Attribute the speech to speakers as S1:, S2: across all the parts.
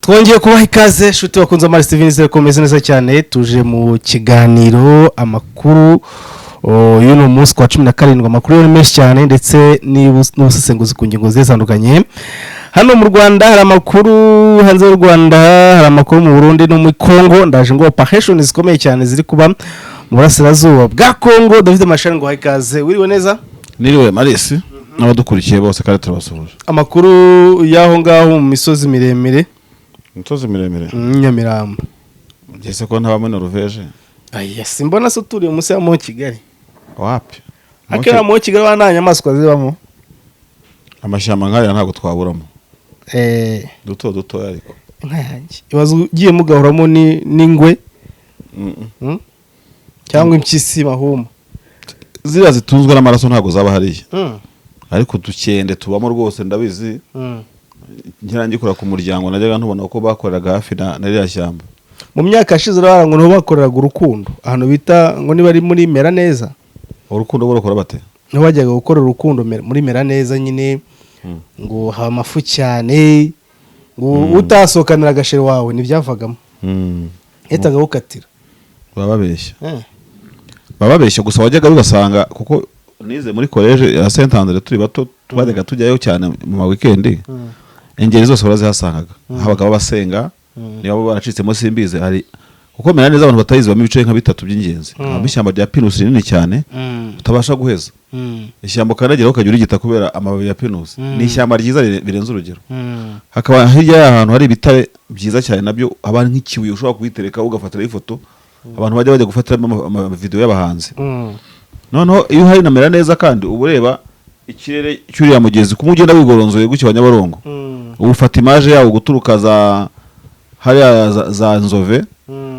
S1: Twongeye kubaha ikaze, shuti bakunze Amari Steven. Nizere ko meze neza cyane. Tuje mu kiganiro amakuru y'uno munsi kwa 17. Amakuru yo ni menshi cyane, ndetse n'ubusesenguzi ku ngingo zigiye zitandukanye. Hano mu Rwanda hari amakuru, hanze y'u Rwanda hari amakuru, mu Burundi no muri Congo. Ndaje ngo operation zikomeye cyane ziri kuba mu burasirazuba bwa Congo. David Mashari, ngo ikaze, wiriwe neza?
S2: Niriwe Marisi, n'abadukurikiye bose kandi turabasuhuje.
S1: Amakuru y'aho ngaho mu misozi miremire?
S2: Imisozi miremire?
S1: Nyamirambo.
S2: Ngese ko ntaba muri Noruveje.
S1: Aya, simbona se uturiye munsi ya Mont Kigali?
S2: Wapi.
S1: Akera Mont Kigali wa nta nyamaswa zibamo.
S2: Amashyamba nk'aya ntabwo twaburamo duto dutoya ariko.
S1: Inka yanjye, ibaze ugiye mugahuramo n'ingwe cyangwa impyisi mahuma.
S2: Ziriya zitunzwe n'amaraso ntabwo zaba hariya, ariko udukende tubamo rwose, ndabizi. Nkira ngikora ku muryango, najyaga ntubona ko bakoreraga hafi na ririya shyamba.
S1: Mu myaka yashize urabona ngo niho bakoreraga urukundo, ahantu bita ngo niba ari muri Mera Neza.
S2: Urukundo bo rukora bate?
S1: Niho bajyaga gukora urukundo muri Mera Neza nyine. Ngo haba amafu cyane, ngo utasohokanira agasheri wawe ntibyavagamo, yahitaga awukatira.
S2: Baba babeshya. Baba babeshya gusa. Wajyaga ugasanga, kuko nize muri collège ya Saint André, turi bato twajyaga tujyayo cyane mu ma weekend, ingeri zose warazihasangaga. Habaga abasenga, niba bo baracitsemo simbizi. Hari kuko Mera Neza, abantu batayizi, bamo ibice nka bitatu by'ingenzi. Habamo ishyamba rya pinusi rinini cyane utabasha guheza, ishyamba ukandageraho ukajya urigita kubera amababi ya pinusi. Ni ishyamba ryiza birenze urugero. Hakaba hirya y'ahantu hari ibitare byiza cyane, nabyo haba hari nk'ikibuye ushobora kuhitereka ugafatiraho ifoto, abantu bajya gufatiramo amavideo y'abahanzi. Noneho iyo uhari na Mera Neza kandi, uba ureba ikirere cy'uriya mugezi kumwe ugenda wigoronzoye gutya wa Nyabarongo, uba ufata image yawo guturuka za hariya za Nzove,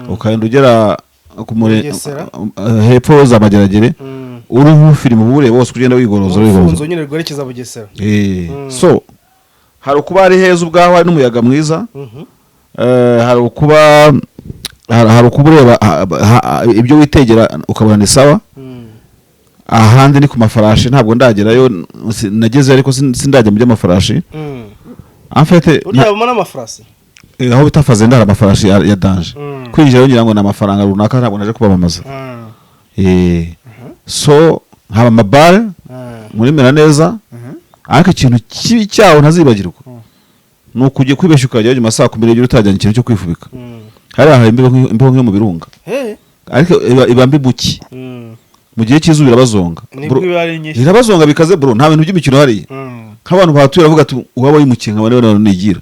S2: ukagenda ugera ku
S1: Bugesera.
S2: Hepfo za Mageragere, uri filime uba ureba wose ugenda wigoronzora
S1: urufunzo
S2: wigoronzora.
S1: Nyine rwerekeza Bugesera.
S2: So hari ukuba ari heza ubwaho, hari n'umuyaga mwiza. Hari ukuba hari ukuba ureba ibyo witegera ukabona ni sawa. Ahandi ni ku mafarashi, ntabwo ndagerayo. Nagezeyo ariko sindajya mu by'amafarashi. En fait,
S1: Burya habamo n'amafarasi?
S2: Aho bita Fazenda hari amafarashi ya danger. Kwinjira ngira ngo ni amafaranga runaka, ntabwo naje kubamamaza. So haba amabare muri Mera Neza, ariko ikintu kibi cyaho ntazibagirwa ni ukujya kwibeshya ukajyayo nyuma saa 12 utajyanye ikintu cyo kwifubika. Hariya hari imbeho nk'iyo mu birunga, ariko iba mbi muki mu gihe cy'izuba irabazonga.
S1: Nibwo
S2: Bro,
S1: iba ari nyinshi.
S2: Irabazonga bikaze bro, nta bintu by'imikino hariya. Nk'abantu bahatuye baravuga ati uwaba yimukiye nkaba niwe nigira.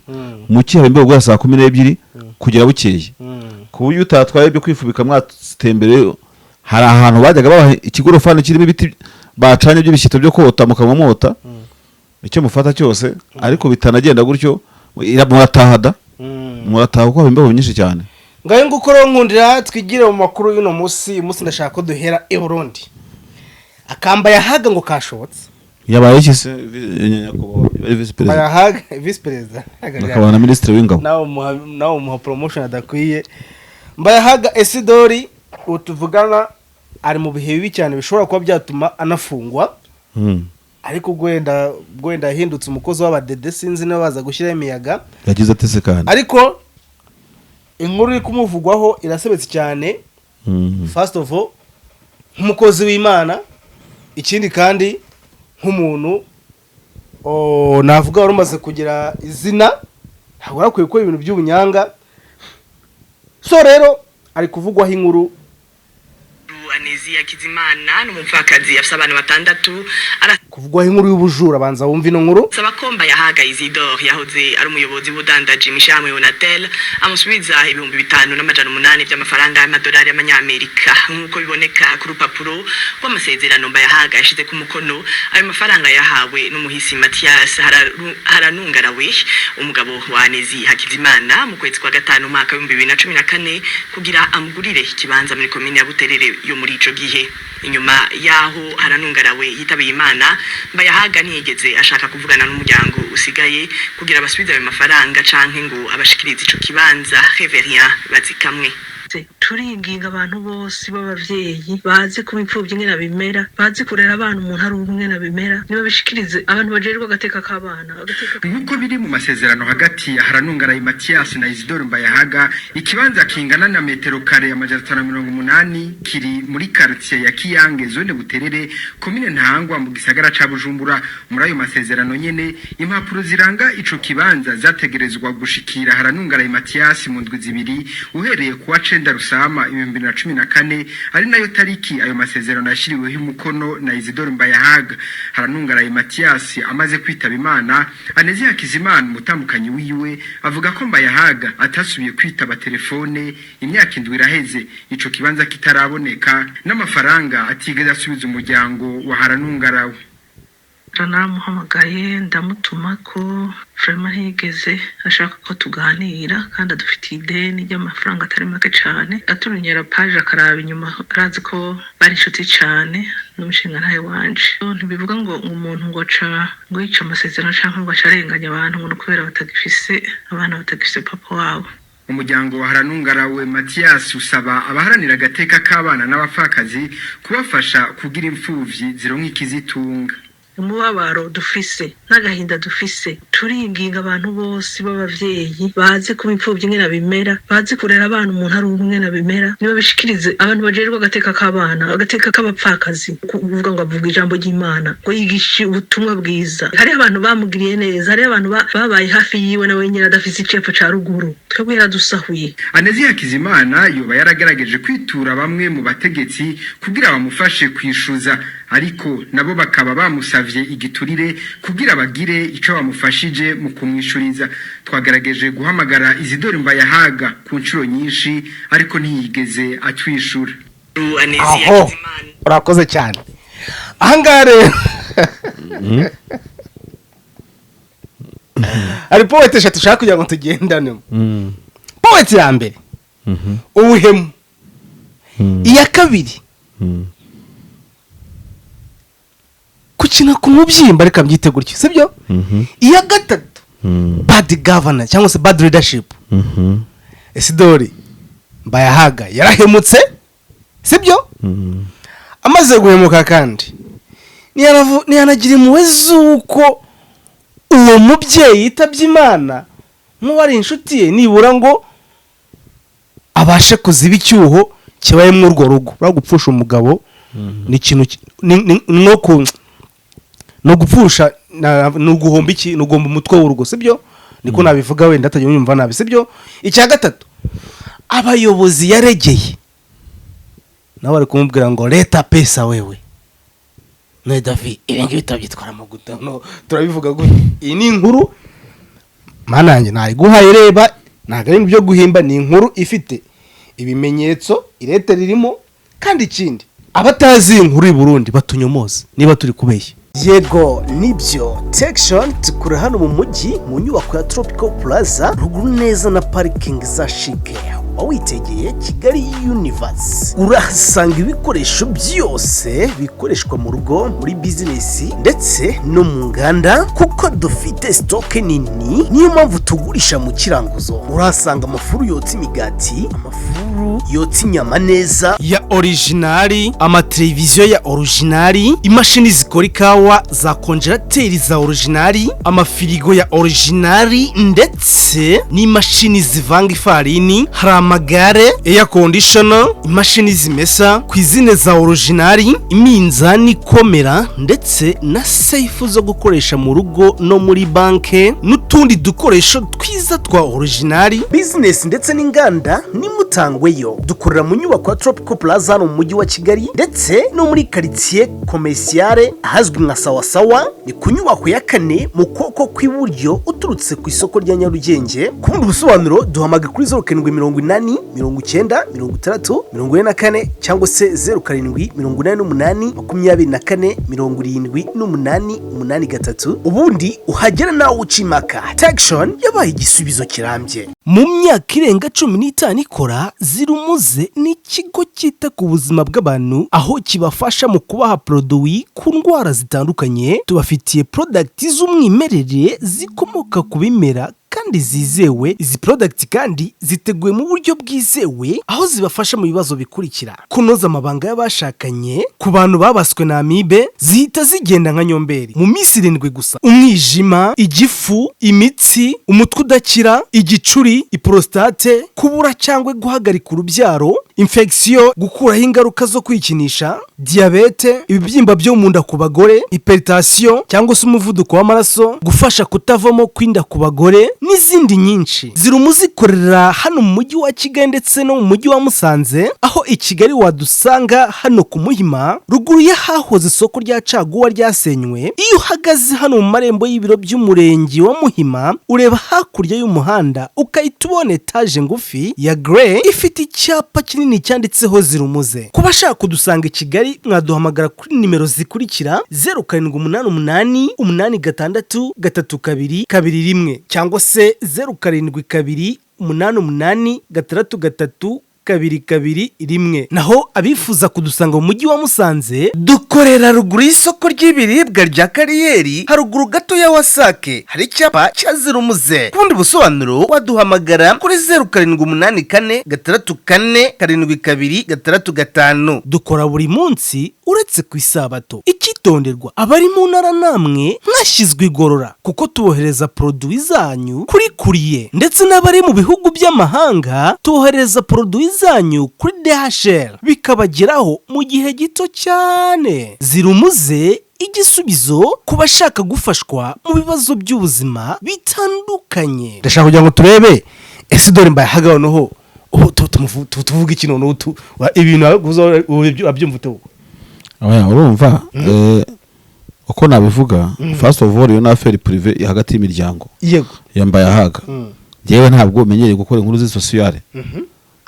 S2: Muki haba imbeho guhera saa 12 kugera bukeye, ku buryo utatwaye ibyo kwifubika mwatembereye, hari ahantu bajyaga babaha ikigorofani kirimo ibiti bacanye by'ibishyito byo kota, mukanywa mwota icyo mufata cyose. Ariko bitanagenda gutyo, murataha da. Murataha kuko haba imbeho nyinshi cyane.
S1: Ngayo nguko rero, nkundira twigire mu makuru y'uno munsi. Uyu munsi ndashaka ko duhera i Burundi. Akamba yahaga ngo kashobotse.
S2: Yabaye iki se nyakubahwa visi perezida?
S1: Bayahaga visi perezida.
S2: Akaba na minisitiri w'ingabo.
S1: Nawe umuha promotion adakwiye. Mbayahaga Esidori ubu tuvugana ari mu bihe bibi cyane bishobora kuba byatuma anafungwa. Ariko ubwo wenda yahindutse umukozi w'abadede, sinzi niba baza gushyiraho imiyaga.
S2: Yagize ate se kandi?
S1: Ariko inkuru iri kumuvugwaho irasebetse cyane. First of all, nk'umukozi w'Imana, ikindi kandi nk'umuntu navuga wari umaze kugira izina, ntabwo yari akwiye gukora ibintu by'ubunyanga. So rero ari kuvugwaho inkuru.
S3: Anezi Hakizimana ni umupfakazi afite abana batandatu.
S1: Kuvugwaho inkuru y'ubujura. Banza wumve ino nkuru.
S3: Arasaba ko Mbayahaga Isidore yahoze ari umuyobozi w'ubudandaji mw'ishyirahamwe Onatel amusubiza 5800 by'amafaranga y'amadolari y'amanyamerika, nk'uko biboneka ku rupapuro rw'amasezerano Mbayahaga yashyize ku mukono. Ayo mafaranga yahawe n'umuhisi Mathias Haranungarawe, umugabo wa Anezi Hakizimana, mu kwezi kwa gatanu umwaka wa 2014 kugira amugurire ikibanza muri komine ya Buterere yo muri ico gihe. Inyuma yaho Haranungarawe yitabiye Imana, Mbayahaga ntiyigeze ashaka kuvugana n'umuryango usigaye kugira basubize ayo mafaranga canke ngo abashikirize ico kibanza. Reverien Bazikamwe.
S4: Turinginga abantu bose b'abavyeyi bazi kuba imfuvyi ingene bimera, bazi kurera abana umuntu ari umwe na bimera, niba bishikirize abantu bajejwe agateka k'abana, agateka.
S5: Nk'uko biri mu masezerano hagati ya Haranungaraye Mathias na Isidore Mbayahaga, ikibanza kingana na metero kare 580 kiri muri quartier ya Kiyange, zone Buterere, komine Ntahangwa, mu gisagara ca Bujumbura. Muri ayo masezerano nyene, impapuro ziranga ico kibanza zategerezwa gushikira Haranungaraye Mathias mu ndwi 2 uhereye kuwa 9 Rusama 2014, ari nayo tariki ayo masezerano yashiriweho umukono na Isidore Mbayahaga. Haranungaraye Mathias amaze kwitaba Imana, Anezi Hakizimana, umutambukanyi wiwe, avuga ko Mbayahaga atasubiye kwitaba telefone. Imyaka 7 iraheze ico kibanza kitaraboneka n'amafaranga atigeze asubiza umuryango wa Haranungarawe.
S4: Naramuhamagaye, ndamutuma ko vraiment ntiyigeze ashaka ko tuganira, kandi adufitiye ideni ry'amafaranga atari make cane. Aturunyera paje akaraba inyuma, arazi ko bari inshuti cane n'umushingantahe wanje. Ntibivuga ngo umuntu ngo aca ngo yica amasezerano canke ngo aca arenganya abantu ngo ni ukubera batagifise abana, batagifise papa wabo.
S5: Umuryango wa Haranungarawe Mathias usaba abaharanira agateka k'abana n'abapfakazi kubafasha kugira imfuvyi zironka ikizitunga.
S4: Umubabaro dufise n'agahinda dufise, turinginga abantu bose b'abavyeyi bazi kuba imfuvyi ingene bimera, bazi kurera abana umuntu ari umwe na bimera, niba bishikirize abantu bajejwe agateka k'abana, agateka k'abapfakazi. Kuvuga ngo avuga ijambo ry'Imana, ngo yigishe ubutumwa bwiza, hariho abantu bamugiriye neza, hariho abantu babaye hafi yiwe, nawe nyene adafise icepfo ca ruguru. Twebwe yaradusahuye.
S5: Anezi Hakizimana yoba yaragerageje kwitura bamwe mu bategetsi kugira bamufashe kwishuza, ariko nabo bakaba bamusavye igiturire kugira bagire ico bamufashije mu kumwishuriza. Twagerageje guhamagara Isidore Mbayahaga ku nshuro nyinshi, ariko ntiyigeze atwishura.
S3: Anezi
S1: Aho
S3: Hakizimana.
S1: Urakoze cyane. Ahangaha rero hari point 3 ushaka kugira ngo tugendanemo. Point ya mbere, ubuhemu. Iya kabiri, gukina ku mubyimba, reka mbyite gutyo, sibyo? Iya gatatu, bad governor cyangwa se bad leadership. Isidori Mbayahaga yarahemutse, sibyo? Amaze guhemuka kandi ntiyanagira impuhwe z'uko uwo mubyeyi yitabye Imana, nk'uwari inshuti ye, nibura ngo abashe kuziba icyuho kibaye muri urwo rugo. Uriya gupfusha umugabo ni ikintu ni nko ni ugupfusha ni uguhomba iki? Ni uguhomba umutwe w'urugo, sibyo? Niko nabivuga, wenda atajya yumva nabi, sibyo? Icya gatatu, abayobozi yaregeye nabo bari kumubwira ngo leta pesa wewe. None David, ibi ngibi turabyitwaramo gute? No turabivuga gute? Iyi ni inkuru, mana yanjye, nayiguhaye. Reba, ntabwo ari ibyo guhimba, ni inkuru ifite ibimenyetso, irete ririmo. Kandi ikindi, abatazi iyi nkuru i Burundi batunyomoze niba turi kubeshya.
S6: Yego nibyo, Tekishoni dukora hano mu mujyi, mu nyubako ya Tropical Plaza, ruguru neza na parikingi za CHIC, uba witegeye Kigali Universe. Urahasanga ibikoresho byose bikoreshwa mu rugo, muri bizinesi ndetse no mu nganda, kuko dufite stock nini, niyo mpamvu tugurisha mu kiranguzo. Urahasanga amafuru yotsa imigati, amafuru yotsa inyama neza
S1: ya original, amateleviziyo ya original, imashini zikora ikawa za congélateur za original, amafirigo ya original ndetse n'imashini zivanga ifarini. Hari amagare, air conditioner, imashini zimesa ku izina za original, iminzani ikomera ndetse na safe zo gukoresha mu rugo no muri banke, n'utundi dukoresho twiza twa original.
S6: Bizinesi ndetse n'inganda nimutangweyo. Dukorera mu nyubako ya Tropical Plaza hano mu mujyi wa Kigali, ndetse no muri quartier commercial ahazwi nka Sawasawa, ni ku nyubako ya kane mu kuboko kw'iburyo uturutse ku isoko rya Nyarugenge. Ku bundi busobanuro duhamagara kuri 0780906044 cyangwa se 0788247883. Ubundi uhagera nawe uca impaka. Tekishoni yabaye igisubizo kirambye.
S1: Mu myaka irenga 15 ikora, Zirumuze ni ikigo cyita ku buzima bw'abantu, aho kibafasha mu kubaha produits ku ndwara zitandukanye. Tubafitiye produits z'umwimerere zikomoka ku bimera.
S6: Kandi zizewe. Izi product kandi ziteguye mu buryo bwizewe, aho zibafasha mu bibazo bikurikira: kunoza amabanga y'abashakanye, ku bantu babaswe na amibe zihita zigenda nka nyomberi mu minsi 7 gusa, umwijima, igifu, imitsi, umutwe udakira, igicuri, i prostate, kubura cyangwa guhagarika urubyaro, infection, gukuraho ingaruka zo kwikinisha, diyabete, ibibyimba byo mu nda ku bagore, hypertension cyangwa se umuvuduko w'amaraso, gufasha kutavamo kw'inda ku bagore n'izindi nyinshi. Ziri zikorera hano mu mujyi wa Kigali ndetse no mu mujyi wa Musanze, aho i Kigali wadusanga hano ku Muhima, ruguru y'ahahoze isoko rya caguwa ryasenywe. Iyo uhagaze hano mu marembo y'ibiro by'umurenge wa Muhima, ureba hakurya y'umuhanda ukahita ubona etaje ngufi ya grey ifite icyapa kinini cyanditseho Zirumuze. Ku bashaka kudusanga i Kigali, mwaduhamagara kuri nimero zikurikira: 0788863221 cyangwa se 0728863221. Naho abifuza kudusanga mu mujyi wa Musanze, dukorera ruguru y'isoko ry'ibiribwa rya Kariyeri, haruguru gato ya Wasake, hari icyapa cya Zirumuze. Ku bundi busobanuro waduhamagara kuri 0784647265. Dukora buri munsi uretse ku isabato. Icyitonderwa: abari mu ntara namwe mwashyizwe igorora, kuko tubohereza produits zanyu kuri courrier, ndetse n'abari mu bihugu by'amahanga tubohereza produits zanyu kuri DHL bikabageraho mu gihe gito cyane. Zirumuze, igisubizo ku bashaka gufashwa mu bibazo by'ubuzima bitandukanye. Ndashaka kugira ngo turebe ese dore Mbayahaga noneho ubu tuvuga iki noneho ibintu urabyumva ute wowe?
S2: Oya, urumva, uko nabivuga, first of all, iyo ni affaire privée hagati y'imiryango yambaye ahaga. Njyewe ntabwo menyereye gukora inkuru z'isosiyale,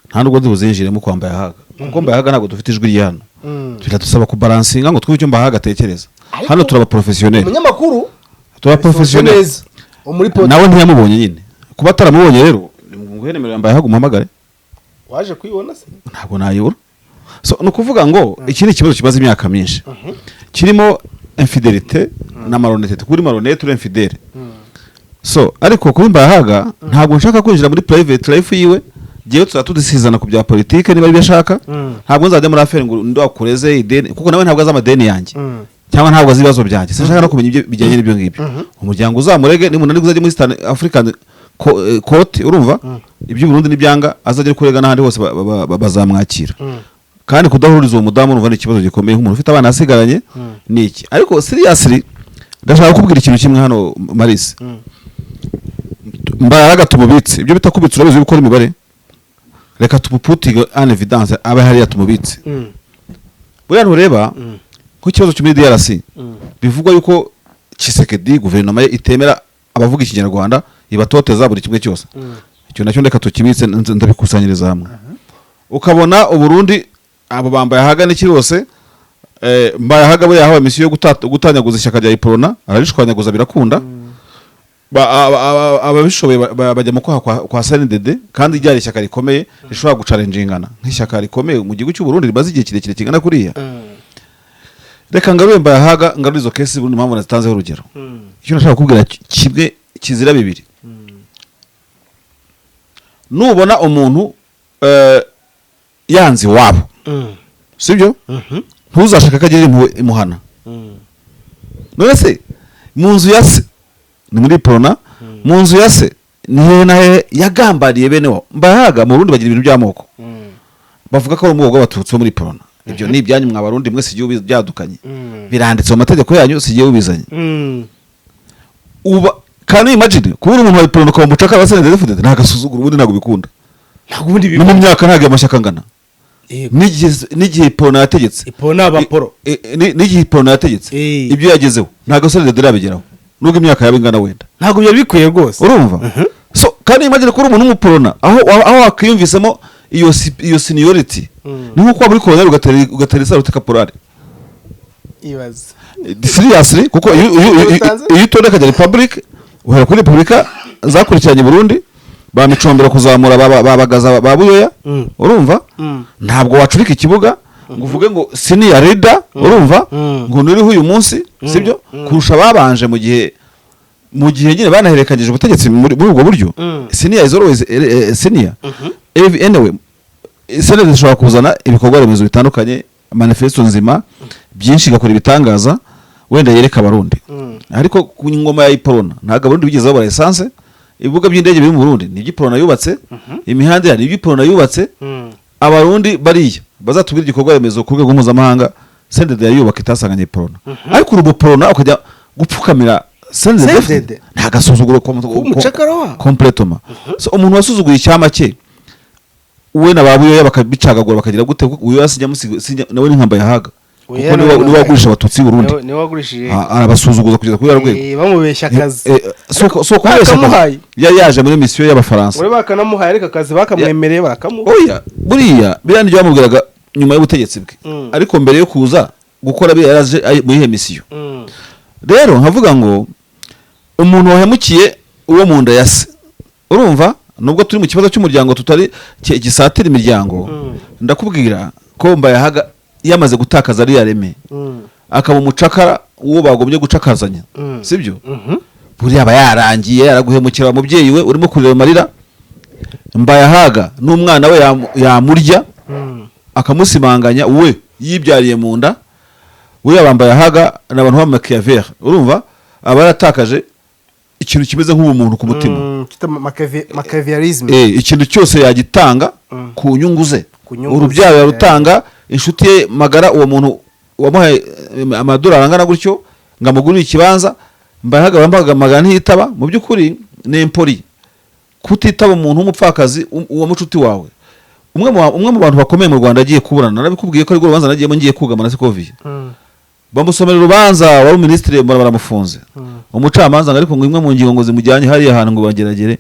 S2: nta nubwo nzi kwa Mbayahaga, kuko Mbayahaga ntabwo dufite ijwi rye hano. Biradusaba kubalancinga ngo twumve icyo Mbayahaga atekereza. Hano turaba professionnel.
S1: Umunyamakuru.
S2: Turaba professionnel.
S1: Neza muri poti.
S2: Nawe ntiyamubonye nyine. Kuba ataramubonye rero, nguhe nimero ya Mbayahaga umuhamagare.
S1: Waje kuyibona se?
S2: Ntabwo nayibura. So ni ukuvuga ngo iki ni ikibazo kimaze imyaka myinshi, kirimo infidélité na malhonnêteté. Kuri malhonnête uri infidèle. So ariko kuri Mbayahaga ntabwo nshaka kwinjira muri private life yiwe. Ngewe tuzaba tudisizana ku bya politike niba aribyo ashaka. Ntabwo nzajya muri affaire ngo undi wakureze ideni, kuko nawe ntabwo azi amadeni yanjye cyangwa ntabwo azi ibibazo byanjye. Sinshaka no kumenya ibyo bijyanye n'ibyo ngibyo. Umuryango uzamurege, nimunanirwa uzajye muri Eastern African Court. Urumva, iby'u Burundi n'ibyanga azajya kurega n'ahandi hose bazamwakira. Kandi kudahuriza uwo mudamu, urumva ni ikibazo gikomeye nk'umuntu ufite abana asigaranye ni iki. Ariko seriously, ndashaka kukubwira ikintu kimwe hano, Marise. Mbaraga tumubitse, ibyo bita kubitsa, urabizi gukora imibare. Reka tumuputinge en évidence, abe hariya tumubitse. Buriya ntureba nk'ikibazo cyo muri DRC, bivugwa yuko Tshisekedi, guverinoma ye itemera abavuga ikinyarwanda, ibatoteza buri kimwe cyose. Icyo nacyo ndeka tukibitse, ndabikusanyiriza hamwe. Ukabona Uburundi abo bambaye ahaga n'iki bose, Mbaye ahaga we yahawe misiyo yo gutanyaguza ishyaka rya Iprona, ararishwanyaguza birakunda. Ababishoboye bajya mu kwaha kwa CNDD, kandi ryari ishyaka rikomeye rishobora guchallenjingana nk'ishyaka rikomeye mu gihugu cy'u Burundi rimaze igihe kirekire kingana kuriya. Reka ngarure Mbayahaga, ngarure izo case Burundi. Impamvu nazitanzeho urugero, icyo nashaka kukubwira kimwe kizira bibiri: nubona umuntu yanze iwabo, sibyo, ntuzashaka ko agira impuhwe imuhana. None se mu nzu ya se ni muri Prona, mu nzu ya se ni hehe na hehe yagambariye bene wabo? Mbayahaga, mu Burundi bagira ibintu by'amoko, bavuga ko ari ubwoko bw'abatutsi bo muri Prona. Ibyo ni ibyanyu mwa Barundi mwe, si igihugu byadukanye, biranditse mu mategeko yanyu, si igihugu bizanye. Uba kandi imagine kubura umuntu wa Prona ukaba umucakara wa CNDD-FDD, nta gasuzuguro ubundi, ntabwo bikunda.
S1: Ntabwo ubundi
S2: No mu myaka ntabwo amashyaka angana. N'igihe Prona yategetse.
S1: Ipo ni abaporo.
S2: N'igihe Prona yategetse, ibyo yagezeho ntabwo CNDD irabigeraho, nubwo imyaka yaba ingana wenda.
S1: Ntabwo byari bikwiye rwose.
S2: Urumva, so kandi imagine ko uri umuntu w'umuporona, aho wakwiyumvisemo iyo seniority, ni nkuko waba uri koloneli ugatera isarute kaporari.
S1: Ibaze.
S2: Seriously, kuko iyo utondeka republic, uhera kuri republika zakurikiranye Burundi, ba Micombero kuzamura, ba Bagaza, ba Buyoya. Urumva, ntabwo wacurika ikibuga ngo uvuge ngo senior leader, urumva, ngo nuriho uyu munsi, sibyo, kurusha ababanje mu gihe. Mu gihe nyine banahererekanyije ubutegetsi muri ubwo buryo, senior is always senior. Anyway, CNDD ishobora kuzana ibikorwa remezo bitandukanye, manifesto nzima, byinshi, igakora ibitangaza wenda yereka Abarundi. Ariko ku ngoma ya Iprona ntabwo Abarundi bigeze babura essence. Ibibuga by'indege biri mu Burundi ni iby'Iprona yubatse, imihanda ni iby'Iprona yubatse. Abarundi bariya bazatubwira igikorwa remezo ku rwego mpuzamahanga CNDD yayubaka itasanganye Iprona. Ariko urubu Prona ukajya gupfukamira CNDD?
S1: CNDD?
S2: Nta gasuzuguro.
S1: Umucakara wabo.
S2: Complètement. So umuntu wasuzuguye icyama cye, we na ba Buyoya bakabicagagura, bakagira gute? Kuko Buyoya sinjya musiga, sinjya nawe ni nkamba yahaga, kuko
S1: Buyoya
S2: niwe wagurisha Abatutsi b'i Burundi.
S1: Niwe wagurishije.
S2: Arabasuzuguza kugeza kuri rwego.
S1: Bamubeshya akazi.
S2: So kubeshya
S1: Bakamuhaye.
S2: Yari yaje muri misiyo y'Abafaransa.
S1: Uri bakanamuhaye, ariko akazi bakamwemereye barakamuha.
S2: Oya, buriya biriya nibyo bamubwiraga nyuma y'ubutegetsi bwe, ariko mbere yo kuza gukora biriya yaraje muri iyo misiyo. Rero nkavuga ngo umuntu wahemukiye uwo mu nda ya se, urumva, nubwo turi mu kibazo cy'umuryango tutari gisatira imiryango, ndakubwira ko Mbayahaga yamaze gutakaza ariya reme, akaba umucakara uwo bagombye gucakazanya, sibyo? Buriya aba yarangiye, yaraguhemukira mubyeyi we urimo kurira amarira. Mbayahaga n'umwana we yamurya, akamusimanganya we yibyariye mu nda. Buriya bambaye ahaga ni abantu b'amakiyavere, urumva, aba yaratakaje ikintu kimeze nk'ubumuntu ku mutima.
S1: Kita machiavellism.
S2: Ikintu cyose yagitanga ku nyungu ze.
S1: Ku nyungu
S2: Urubyaro
S1: ze,
S2: yarutanga, inshuti ye magara, uwo muntu wamuhaye amadolari angana gutyo ngo amugurire ikibanza. Mbayahaga bambaga magana ntiyitaba. Mu by'ukuri ni impoli kutitaba umuntu w'umupfakazi, uwo mucuti wawe. Umwe mu bantu bakomeye mu Rwanda agiye kuburana, narabikubwiye ko ariko urubanza nagiyemo ngiye kugama na Sikoviye, bamusomera urubanza, wari minisitiri, mbona baramufunze. Umucamanza ngo ariko ngo imwe mu ngingo ngo zimujyanye hariya hantu ngo bageragere,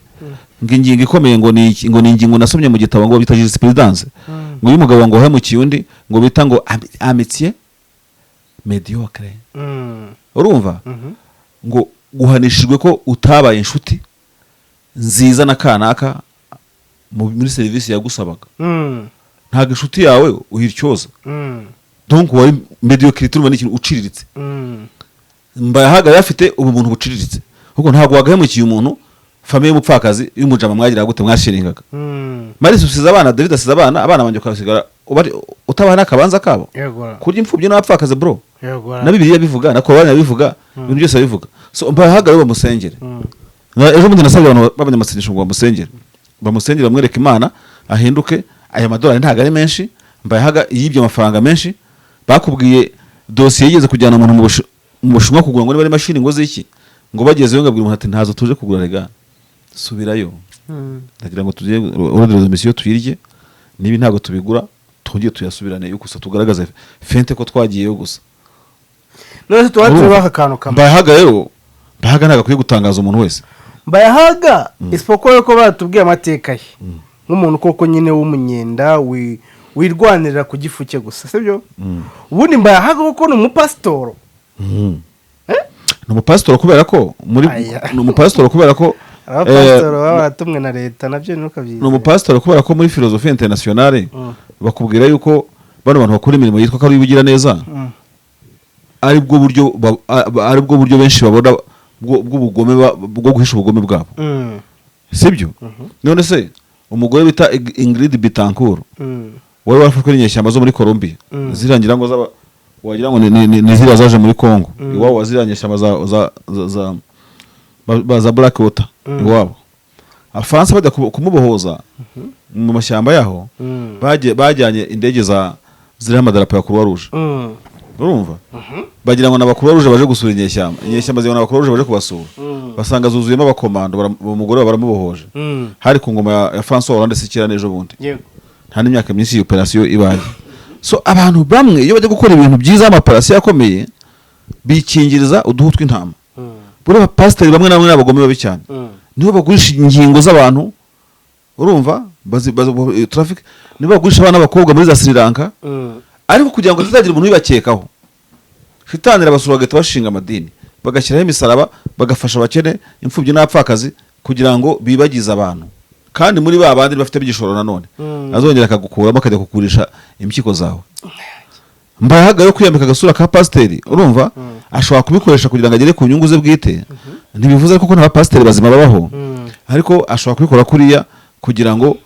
S2: ngo ingingo ikomeye ngo ni iki? Ngo ni ingingo nasomye mu gitabo ngo bita jurisprudence, ngo uyu mugabo ngo wahemukiye undi ngo bita ngo amitié médiocre, urumva, ngo guhanishijwe ko utabaye inshuti nziza na kanaka muri serivisi yagusabaga. Ntabwo inshuti yawe uhiryoza. Donc wari médiocrité, urumva ni ikintu uciriritse. Mbayahaga yari afite ubumuntu buciriritse, kuko ntabwo wagahemukiye umuntu, famille y'umupfakazi y'umujama mwagiraga gute, mwashiringaga. Marise usize abana, David asize abana, abana banjye ukabasigara utabaha n'akabanza kabo. Kurya imfubyi n'abapfakazi, bro, na Bibiliya bivuga, na Korani bivuga, ibintu byose bivuga. So Mbayahaga rero bamusengere. Ejo bundi nasabye abantu b'abanyamasengesho ngo bamusengere, bamusengere, bamwereke Imana, ahinduke. Aya madolari ntabwo ari menshi. Mbayahaga yibye amafaranga menshi. Bakubwiye dosiye yigeze kujyana umuntu mu Bushinwa kugura ngo niba ari mashini ngo ziki, ngo bagezeyo ngo abwira umuntu ati: "Ntazo tuje kugura, rega subirayo." Ndagira ngo tugiye ordre de mission tuyirye, niba ntabwo tubigura twongere tuyasubirane yo gusa tugaragaze fente ko twagiyeyo gusa.
S1: None se tuba tureba aka kantu kamwe.
S2: Mbayahaga rero, Mbayahaga ntabwo akwiye gutangaza umuntu wese.
S1: Mbayahaga isipoko yuko baratubwiye amateka ye nk'umuntu koko nyine w'umunyenda wirwanirira ku gifu cye gusa, sibyo? Ubundi Mbayahaga koko ni umupasitoro?
S2: Ni umupasitoro kubera ko muri
S1: Aya.
S2: Ni umupasitoro kubera ko
S1: Abapasitoro baba baratumwe na leta, nabyo ntukabyizere.
S2: Ni umupasitoro kubera ko muri philosophie internationale bakubwira yuko bano bantu bakora imirimo yitwa ko ari ubugira neza, aribwo buryo benshi babona bw'ubugome bwo guhisha ubugome bwabo, sibyo? None se umugore bita Ingrid Betancourt wari warafashwe n'inyeshyamba zo muri Colombia, zirangira ngo zaba wagira ngo ni ziriya zaje muri Congo, iwabo wa ziriya nyeshyamba za Black Water, iwabo Abafaransa bajya kumubohoza mu mashyamba yaho, bajyanye indege za ziriho amadarapo ya Croix Rouge, urumva, bagira ngo ni aba Croix Rouge baje gusura inyeshyamba. Inyeshyamba zibona aba Croix Rouge baje kubasura, basanga zuzuyemo abakomando, umugore baramubohoje. Hari ku ngoma ya François Hollande, si kera n'ejo bundi, nta n'imyaka myinshi iyi operasiyo ibaye. So abantu bamwe iyo bajya gukora ibintu byiza, amaoperasiyo akomeye, bikingiriza uduhu tw'intama. Buriya abapasiteri bamwe na bamwe ni abagome babi cyane, nibo bagurisha ingingo z'abantu, urumva, traffic, nibo bagurisha abana b'abakobwa muri za Sri Lanka. Ariko kugira ngo hatazagira umuntu ubibakekaho, shitani irabasura, bagahita bashinga amadini, bagashyiraho imisaraba, bagafasha abakene, imfubyi n'abapfakazi, kugira ngo bibagize abantu. Kandi muri ba bandi bafite igishoro nanone, azongera akagukuramo akajya kugurisha impyiko zawe. Mbayahaga yo kwiyambika agasura ka pasiteri, urumva. Ashobora kubikoresha kugira ngo agere ku nyungu ze bwite. Ntibivuze ko nta bapasiteri bazima babaho, ariko ashobora kubikora kuriya kugira ngo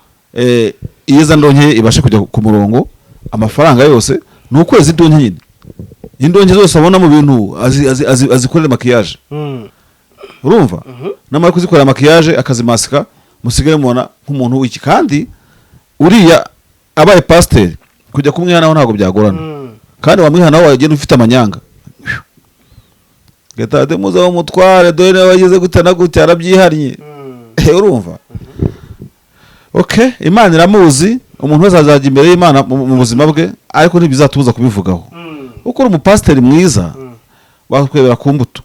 S2: iyo ndonke ibashe kujya ku murongo. Amafaranga yose ni ukwezi, indonke nyine, indonke zose abona mu bintu azikorera maquillage. Urumva, namara kuzikorera maquillage akazimasika, musigaye mubona nk'umuntu w'iki. Kandi uriya abaye pasiteri, kujya kumwihanaho ntabwo byagorana. Kandi wamwihanaho wagenda ufite amanyanga, gatade muze mutware, dore niba wagize gutya na gutya, arabyihannye. Urumva, okay, Imana iramuzi. Umuntu wese azajya imbere y'Imana mu buzima bwe, ariko ntibizatubuza kubivugaho. Kuko uri umupasiteri mwiza, wakwebera ku mbuto.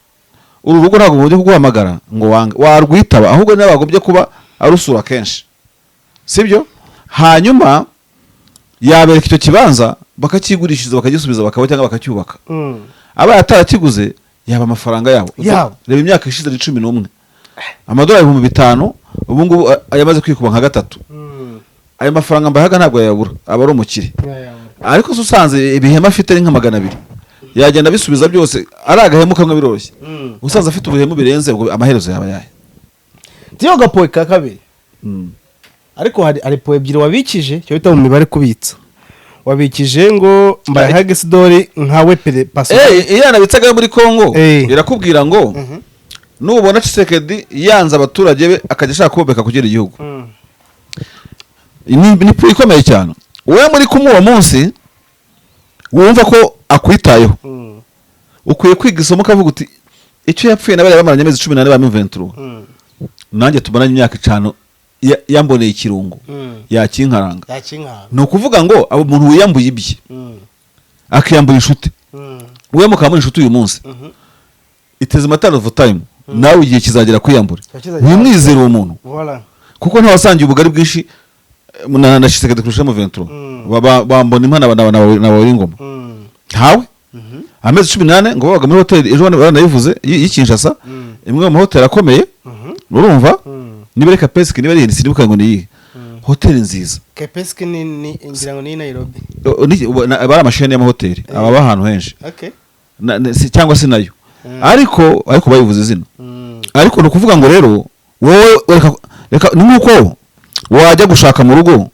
S2: Uru rugo ntabwo bagombye kuguhamagara ngo wange, warwitaba. Ahubwo niba bagombye kuba arusura kenshi, sibyo? Hanyuma yabereka icyo kibanza, bakakigurishiriza, bakagisubiza, bakaba cyangwa bakacyubaka. Abaye atarakiguze, yaba amafaranga yabo.
S1: Yabo.
S2: Reba, imyaka ishize ni 11, amadolari 5000, ubu ngubu yamaze kwikuba nka gatatu. Ayo mafaranga mbahaga ntabwo yayabura, aba ari umukire. Ariko se usanze ibihema afite ari nka 200, yagenda abisubiza byose? Ari agahemu kamwe biroroshye. Usanze afite ubuhemu birenze ubwo, amaherezo yaba ayahe?
S1: Tiyo gapoe ka kabiri. Ariko hari point ebyiri wabikije, icyo bita mu mibare kubitsa. Wabikije ngo Mbayahaga Isidori nkawe pere paso.
S2: Eh, iyo yanabitsaga muri Kongo, irakubwira ngo nubona Tshisekedi yanze abaturage be, akajya ashaka kubomeka kugira igihugu, ni point ikomeye cyane. Wowe muri kumwe uwo munsi wumva ko akwitayeho, ukwiye kwiga isomo, ukavuga uti: "Icyo yapfuye na bariya bamaranye amezi 14 ba M23, nanjye tumaranye imyaka 5, yamboneye ikirungo, yakinkaranga."
S1: Yakinkanga.
S2: Ni ukuvuga ngo abo umuntu wiyambuye ibye, akiyambura inshuti, we mukaba muri inshuti uyu munsi, it is a matter of time, nawe igihe kizagera kwiyambura.
S1: Kizagera.
S2: Wimwizere uwo muntu,
S1: Voilà.
S2: kuko ntawasangiye ubugari bwinshi na Tshisekedi kurusha M23. Bambona impana na ingoma. Ntawe. Amezi 14 ngo babaga muri hoteli, ejo bundi baranayivuze, y'i Kinshasa, imwe mu mahoteli akomeye. Urumva, niba ari Kempinski, niba ari iyi, sinibuka ngo ni iyihe hoteli nziza.
S1: Kempinski ni ngira ngo ni Nairobi.
S2: Aba ari amasheni y'amahoteli, aba ahantu henshi. Cyangwa se nayo, ariko bayivuze izina. Ariko ni ukuvuga ngo rero wowe reka ni nk'uko wajya gushaka mu rugo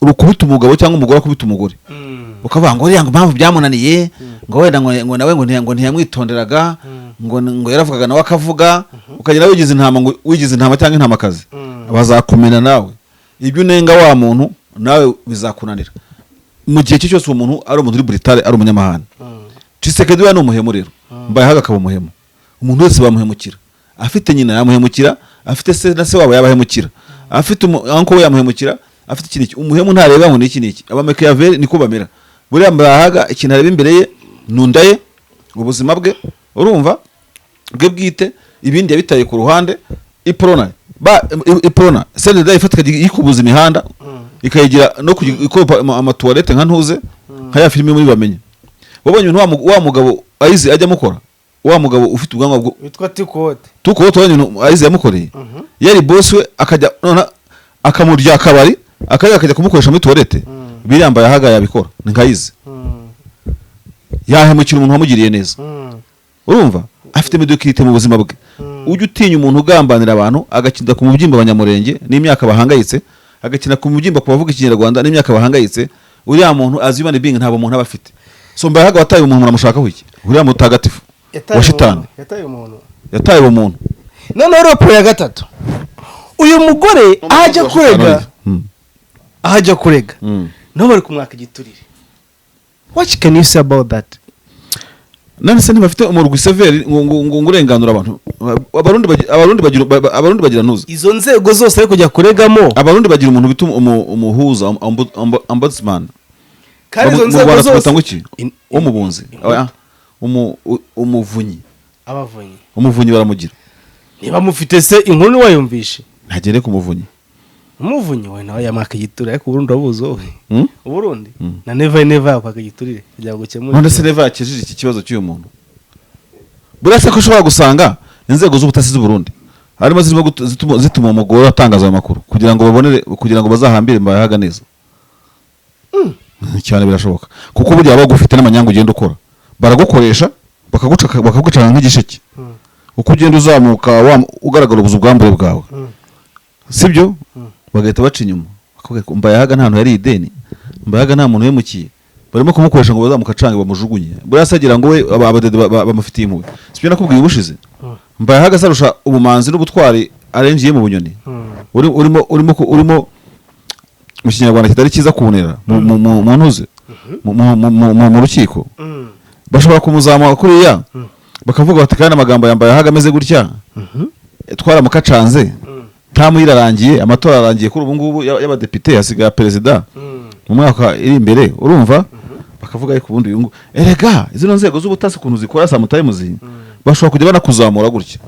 S2: rukubita umugabo cyangwa umugore akubita umugore, ukavuga ngo uriya ngo impamvu byamunaniye, ngo wenda ngo nawe ngo ntiyamwitonderaga, ngo yaravugaga nawe akavuga, ukagenda wigize intama, ngo wigize intama cyangwa intamakazi. Bazakumena nawe. Ibyo unenga wa muntu, nawe bizakunanira mu gihe cye cyose uwo muntu ari umuntu uri brutal, ari umunyamahane. Tshisekedi we ni umuhemu rero, Mbayahaga akaba umuhemu. Umuntu wese bamuhemukira: afite nyina yamuhemukira, afite se na se wabo yabahemukira, afite uncle we yamuhemukira, afite iki n'iki. Umuhemu ntareba ngo ni iki n'iki. Abamekiyaveri niko bamera. Buriya Mbayahaga ikintu areba imbere ye nunda ye, ubuzima bwe, urumva, bwe bwite, ibindi yabitaye ku ruhande. Iprona ba Iprona CNDD ifata ikajya yikubuza imihanda, ikayigira no ikoropa amatuwarete nka ntuze, nka ya filime muri Bamenye. Wabonye ibintu wa mugabo ayizi ajya amukora, wa mugabo ufite ubwanwa bwo
S1: Witwa Tikote.
S2: Tuko tubonye ibintu ayizi yamukoreye, yari boss we, akajya none akamurya akabari, akajya kumukoresha muri toilette. Biriya Mbayahaga yabikora, ni nkayizi. Yahemukira umuntu wamugiriye neza. Urumva, afite médiocrité mu buzima bwe. Ujye utinya umuntu ugambanira abantu, agakina ku mubyimba Abanyamurenge n'imyaka bahangayitse, agakina ku mubyimba ku bavuga Ikinyarwanda n'imyaka bahangayitse. Uriya muntu azi human being, ntabwo umuntu aba afite. So Mbayahaga wataye umuntu, muramushakaho iki? Uriya mutagatifu wa shitani.
S1: Yataye umuntu.
S2: Yataye uwo muntu.
S1: Noneho rero point ya gatatu, uyu mugore ahajya kurega, ahajya kurega, nabo bari kumwaka igiturire. What can you say about that?
S2: None se ntibafite umurwi CVR ngo urenganura abantu? Abarundi bagira ntuzi.
S1: Izo nzego zose ari kujya kuregamo.
S2: Abarundi bagira umuntu bita umuhuza, ombudsman.
S1: Kandi izo
S2: Mu
S1: nzego
S2: Rwanda
S1: zose
S2: tubita ngo iki? Umubunzi. Oya, umuvunyi.
S1: Abavunyi.
S2: Umuvunyi baramugira.
S1: Niba mufite se inkuru ntiwayumvishe?
S2: Ntagere ku muvunyi.
S1: Umuvunyi we nawe yamwaka igiturire, ariko Uburundi urabuzi wowe.
S2: Hmm?
S1: Uburundi na Neva, Neva yakwaka igiturire kugira ngo ukemure.
S2: None se Neva yakijije iki kibazo cy'uyu muntu? Buriya se ko ushobora gusanga inzego z'ubutasi z'u Burundi harimo zirimo zituma umugore atangaza ayo makuru kugira ngo babonere, kugira ngo bazahambire Mbayahaga neza cyane? Birashoboka, kuko burya baba bagufite n'amanyanga ugenda ukora, baragukoresha. Bakagucana nk'igisheke, uko ugenda uzamuka ugaragara ubuzu ubwambure bwawe, sibyo? Bagahita baca inyuma bakubwira ko Mbayahaga nta hantu yari ideni, Mbayahaga nta muntu wimukiye, barimo kumukoresha ngo bazamukacange bamujugunye. Buriya se agira ngo we abadede bamufitiye impuhwe? Sibyo nakubwiye ubushize? Mbayahaga se arusha ubumanzi n'ubutwari arengiye mu Bunyoni urimo mu Kinyarwanda kitari cyiza kubonera mu ntuze mu rukiko. Bashobora kumuzamura kuriya bakavuga bati: "Kandi amagambo yambaye ahaga ameze gutya, twaramukacanze, ntamu irarangiye, amatora arangiye kuri ubu ngubu y'abadepite, hasigaye perezida mu mwaka iri imbere." Urumva bakavuga, ariko ubundi uyu erega zino nzego z'ubutasi ukuntu zikora, sometimes bashobora kujya banakuzamura gutya,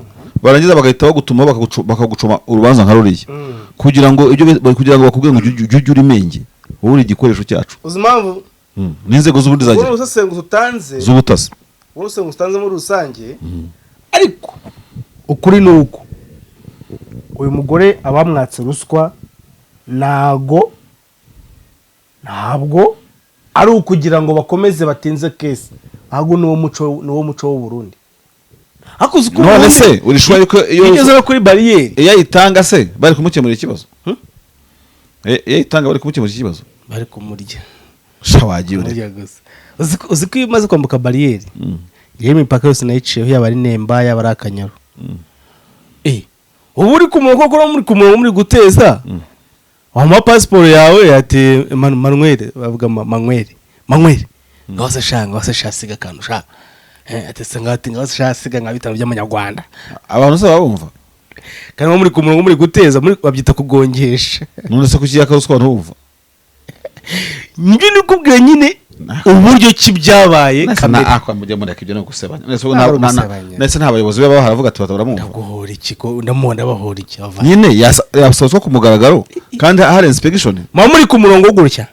S2: barangiza bagahita bagutuma bakagucuma urubanza nka ruriya kugira ngo ibyo kugira ngo bakubwire ngo ujye uri menge, wowe uri igikoresho cyacu.
S1: Uzi impamvu?
S2: N'inzego z'ubundi
S1: Ubwo
S2: zagira
S1: ubusesenguzi utanze
S2: z'ubutasi.
S1: Ubusesenguzi utanze muri rusange, ariko ukuri ni uko uyu mugore abamwatse ruswa ntabwo ari ukugira ngo bakomeze batinze case, ahubwo ni wo muco w'u Burundi. Ariko uzi ko
S2: None
S1: Burundi
S2: se uri sure yuko iyo
S1: bigeze no kuri bariyeri?
S2: Iyo ayitanga se bari kumukemurira ikibazo? Iyo ayitanga bari kumukemurira ikibazo?
S1: Bari kumurya.
S2: Sha, wagiye ureba.
S1: Kumurya gusa. Uzi ko iyo umaze kwambuka bariyeri, yewe, imipaka yose nayiciyeho, yaba ari Nemba, yaba ari Akanyaru, ubu uri ku murongo, koko muri ku murongo muri guteza, wamuha pasiporo yawe ati: "Manuel," bavuga Manuel, "Manuel, ngaho se sha, ngaho se sha, siga akantu sha." Ati se ngaho, ati ngaho se sha, siga nka 5 by'amanyarwanda.
S2: Abantu se babumva?
S1: Kandi muba muri ku murongo muri guteza, muri babyita kugongesha.
S2: None se kuki yakaruswa ntubumva?
S1: Nibyo nikubwiye nyine, uburyo ki byabaye kamere.
S2: Mujye mureka ibyo, no gusebanya. None se
S1: Ntabwo ari ugusebanya.
S2: None se nta bayobozi be baba baravuga ati bataramwumva?
S1: Ndaguhora iki ko ndamubona bahora iki bavana?
S2: Nyine yasohotswe ku mugaragaro kandi hari inspection.
S1: Muba muri ku murongo gutya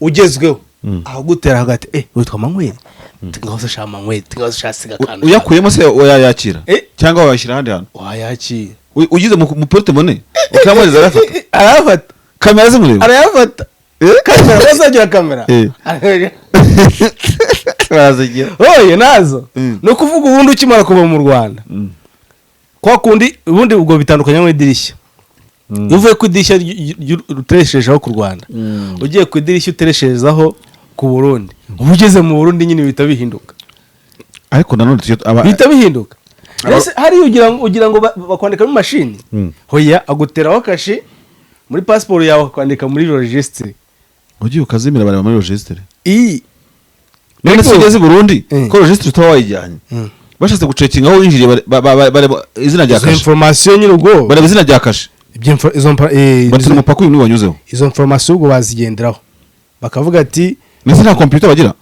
S1: ugezweho, ahagutera hagati: "Witwa Manweri, ngaho se sha Manweri, ngaho se sha, siga akantu."
S2: Uyakuyemo se wayakira
S1: Eh.
S2: cyangwa wayashyira ahandi hantu?
S1: Wayakira.
S2: Ugize mu porte-monnaie ukamuhereza, arayafata?
S1: Arayafata.
S2: Kamera zimureba?
S1: Arayafata. Kamera bazagira kamera.
S2: Barazigira.
S1: Oye, nazo. Ni ukuvuga ubundi ukimara kuva mu Rwanda, kwa kundi ubundi ubwo bitandukanye mu idirishya. Iyo uvuye ku idirishya utereshejeho ku Rwanda, ugiye ku idirishya uteresherezaho ku Burundi, uba ugeze mu Burundi nyine bihita bihinduka.
S2: Ariko nanone tujye
S1: Bihita bihinduka. Ese hariya ugira ngo bakwandika muri mashini? Hoya, aguteraho kashe muri pasiporo yawe, akwandika muri registre.
S2: Ugiye ukazimira, bareba muri registre.
S1: Iyi
S2: None se ugeze i Burundi, ko registre utaba wayijyanye, bashatse gucekinga aho winjiriye, bareba izina rya
S1: Izo
S2: kashe?
S1: information nyine ubwo
S2: Bareba izina rya kashe.
S1: Ibyo izo
S2: Batira umupaka uyu niwo wanyuzeho.
S1: Izo information ubwo bazigenderaho bakavuga ati
S2: Ndetse nta computer bagira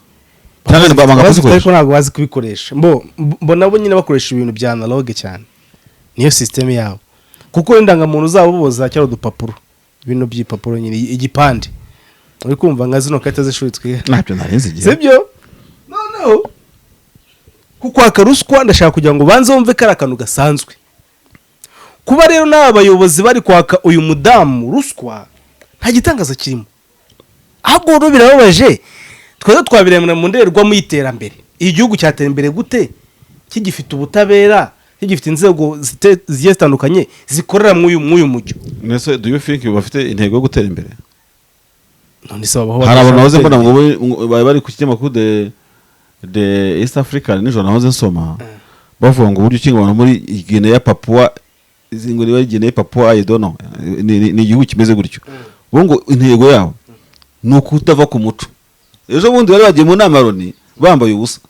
S2: cyangwa ni banga
S1: Bazifite,
S2: kuzikoresha?
S1: Ariko ntabwo bazi kubikoresha. Mbo nabo nyine bakoresha ibintu bya analogue cyane, niyo système yabo, kuko indangamuntu zabo bo zacyari udupapuro, ibintu by'ipapuro nyine, igipande, uri kumva, nka zino karita z'ishuri twiga.
S2: Ntabyo narenze igihe.
S1: Sibyo? Noneho kukwaka ruswa, ndashaka kugira ngo ubanze wumve ko ari akantu gasanzwe. Kuba rero n'aba bayobozi bari kwaka uyu mudamu ruswa, nta gitangaza kirimo. Ahubwo rero birababaje, twese twabirebera mu ndorerwamo y'iterambere. Igihugu cyatera imbere gute kigifite ubutabera, kigifite inzego zigiye zitandukanye zikorera mw'uyu mujyo?
S2: Nese do you think bafite intego yo gutera imbere?
S1: None se babaho
S2: Hari abantu nahoze
S1: badashaka
S2: mbona
S1: gutera
S2: ngo bari bari ku kinyamakuru The East African nijoro, nahoze nsoma bavuga ngo uburyo ki ngo abantu muri Guinea Papua, izi ngo niba ari Guinea Papua, I don't know, ni igihugu kimeze gutyo, bo ngo intego yabo ni ukutava ku muco. Ejo bundi bari bagiye mu nama ya Loni bambaye ubusa,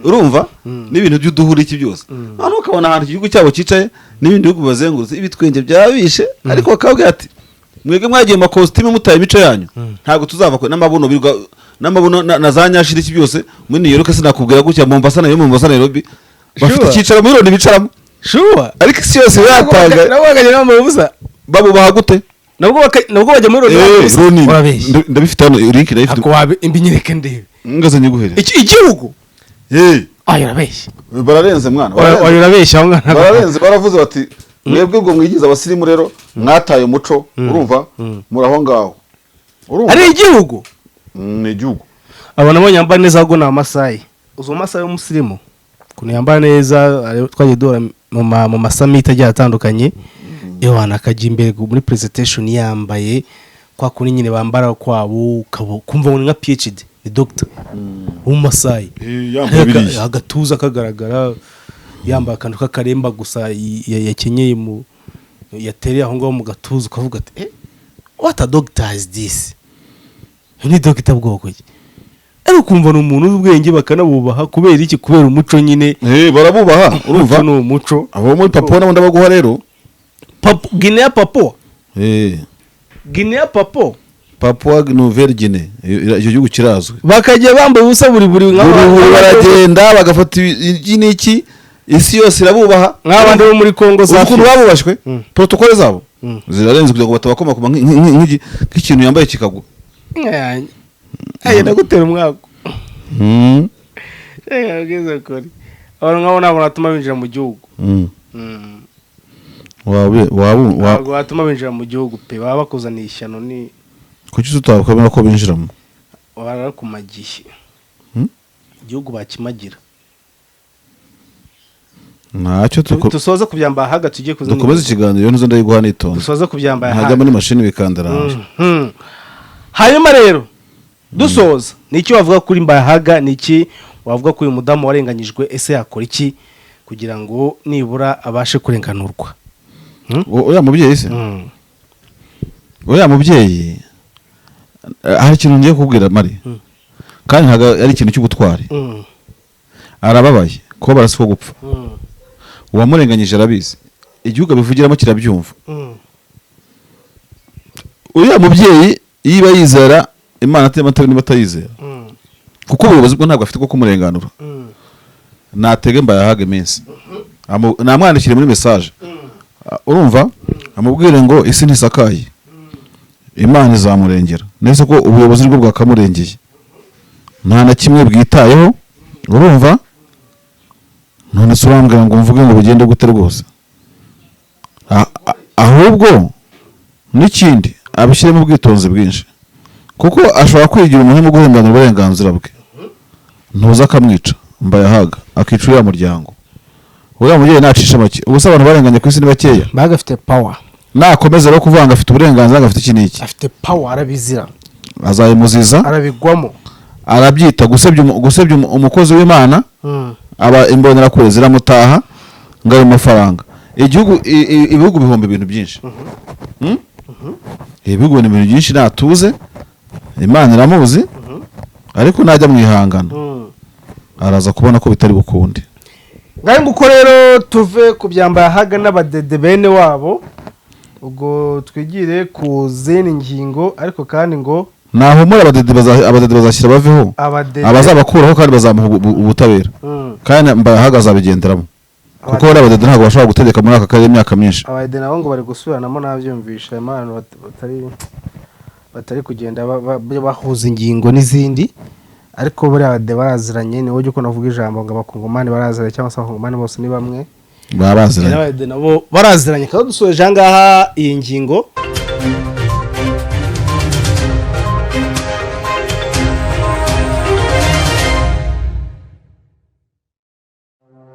S2: urumva, n'ibintu by'uduhuri iki byose. Noneho ukabona ahantu igihugu cyabo cyicaye n'ibindi bihugu bibazengurutse, ibitwenge byabishe, ariko bakabwira ati: "Mwebwe mwagiye mu makositimu mutaye imico yanyu, ntabwo tuzava kure." N'amabuno birirwa n'amabuno na za nyashiri iki byose muri New York, sinakubwira gutya, Mombasa nayo, Mombasa, Nairobi, bafite icyicaro muri Loni bicaramo.
S1: Sure.
S2: Ariko isi yose yatanga.
S1: Nabo bakagenda bambaye ubusa?
S2: Babubaha gute?
S1: Nabwo bajya muri Loni bambaye ubusa?
S2: Loni.
S1: Urabeshya.
S2: Ndabifite hano, link ndayifite.
S1: Ako wabe imbinyereke ndebe.
S2: Ngaze nyiguhere.
S1: Iki igihugu?
S2: Eh.
S1: Ayo, urabeshya.
S2: Bararenze mwana.
S1: Oya,
S2: Bararenze.
S1: oya, urabeshya aho ngaho.
S2: Bararenze, baravuze bati: "Mwebwe ngo mwigize abasirimu rero mwataye umuco." Urumva, muri aho ngaho, urumva.
S1: Ari igihugu?
S2: Ni igihugu.
S1: Abantu nabonye yambaye neza ahubwo ni Amasayi. Uzi Umumasayi w'umusirimu? Ukuntu yambara neza, twagiye duhura mu ma summit agiye atandukanye. Ewana, akajya imbere muri presentation yambaye kwa kundi nyine bambara kwabo, kumva ngo ni nka PhD, ni doctor w'Umumasayi.
S2: Yambaye biriya.
S1: Agatuza kagaragara, yambaye akantu k'akaremba gusa yakenyeye mu yatereye aho ngaho mu gatuza, ukavuga ati: "Eh, what a doctor is this? Uyu ni doctor bwoko ki?" Ariko ukumva ni umuntu uzi ubwenge, bakanabubaha. Kubera iki? Kubera umuco nyine.
S2: Barabubaha, urumva.
S1: Umuco ni umuco.
S2: Abo muri Papua nabo ndabaguha rero.
S1: Guinea Papua. Guinea Papua.
S2: Papua Nouvelle Guinée, icyo gihugu kirazwi.
S1: Bakajya bambaye ubusa buri buri
S2: Buri buri baragenda bagafata iki n'iki, isi yose irabubaha.
S1: Nk'abandi bo muri Congo
S2: Uzi
S1: za
S2: ukuntu babubashywe? Protocole zabo zirarenze kugira ngo batabakomakoma nk'ikintu yambaye kikagwa.
S1: Agenda gutera umwaka. Ubwiza kuri abantu nk'abo ntabwo natuma binjira mu gihugu. Ntabwo batuma binjira mu gihugu pe, baba bakuzaniye ishyano ni
S2: Kuki tutakwemera ko binjiramo?
S1: Barakumagiye. Igihugu bakimagira.
S2: Ntacyo.
S1: Dusoze kubyambara haga, tugiye kuzana.
S2: Dukomeze ikiganiro, ntuzo ndayiguha nitonze.
S1: Dusoze kubyambara
S2: Ntajya
S1: haga.
S2: muri mashini bikandaranje.
S1: Hanyuma rero dusoza, ni iki wavuga kuri Mbayahaga? Ni iki wavuga kuri uyu mudamu warenganyijwe? Ese yakora iki kugira ngo nibura abashe kurenganurwa?
S2: Uriya mubyeyi se? Uriya mubyeyi, hari ikintu ngiye kubwira Mari, kandi ntabwo ari ikintu cy'ubutwari. Arababaye, kuba barasi ko gupfa. Uwamurenganyije arabizi, igihugu abivugiramo kirabyumva. Uriya mubyeyi yiba yizera Imana atari niba atayizera, kuko ubuyobozi bwo ntabwo afite bwo kumurenganura. Natege Mbayahaga iminsi, namwandikire muri message. Urumva, amubwire ngo isi ntisakaye, Imana izamurengera neza, ko ubuyobozi bwo bwakamurengeye nta na kimwe bwitayeho. Urumva, none se urambwira ngo mvuge ngo bigende gute rwose? Ahubwo n'ikindi, abishyiremo ubwitonzi bwinshi, kuko ashobora kwigira umuhemu guhembana uburenganzira bwe, ntuza akamwica Mbayahaga, akica uriya muryango. Uriya mubyeyi nacisha make. Ubu se abantu barenganye ku isi ni bakeya?
S1: Mbayahaga afite power.
S2: Nakomeza rero kuvuga ngo afite uburenganzira, ngo afite iki n'iki,
S1: Afite power, arabizira.
S2: Azayimuziza.
S1: Arabigwamo.
S2: Arabyita gusebya umukozi w'Imana. Aba imbonerakure ziramutaha ngo ayo mafaranga, igihugu ibihugu bihomba ibintu byinshi. Ibihugu bihomba ibintu byinshi. Natuze, Imana iramuzi, ariko najya mu ihangano araza kubona ko bitari bukunde.
S1: Ngahe nguko rero, tuve ku byambaye n'abadede bene wabo, ubwo twigire ku zindi ngingo, ariko kandi ngo
S2: Nahumura, abadede bazashyira baveho.
S1: Abadede.
S2: Abazabakuraho kandi bazamuha ubutabera. Kandi Mbayahaga azabigenderamo, kuko bariya badede ntabwo bashobora gutegeka muri aka karere imyaka myinshi.
S1: Abadede nabo ngo bari gusubiranamo, nabyumvisha impano batari kugenda bahuza ingingo n'izindi, ariko buriya abadede baraziranye. Ni wowe ukunda kuvuga ijambo ngo abakongomani baraziranye, cyangwa se abakongomani bose ni bamwe.
S2: Baba baziranye.
S1: N'abadede nabo baraziranye. Kandi dusoje aha ngaha iyi ngingo.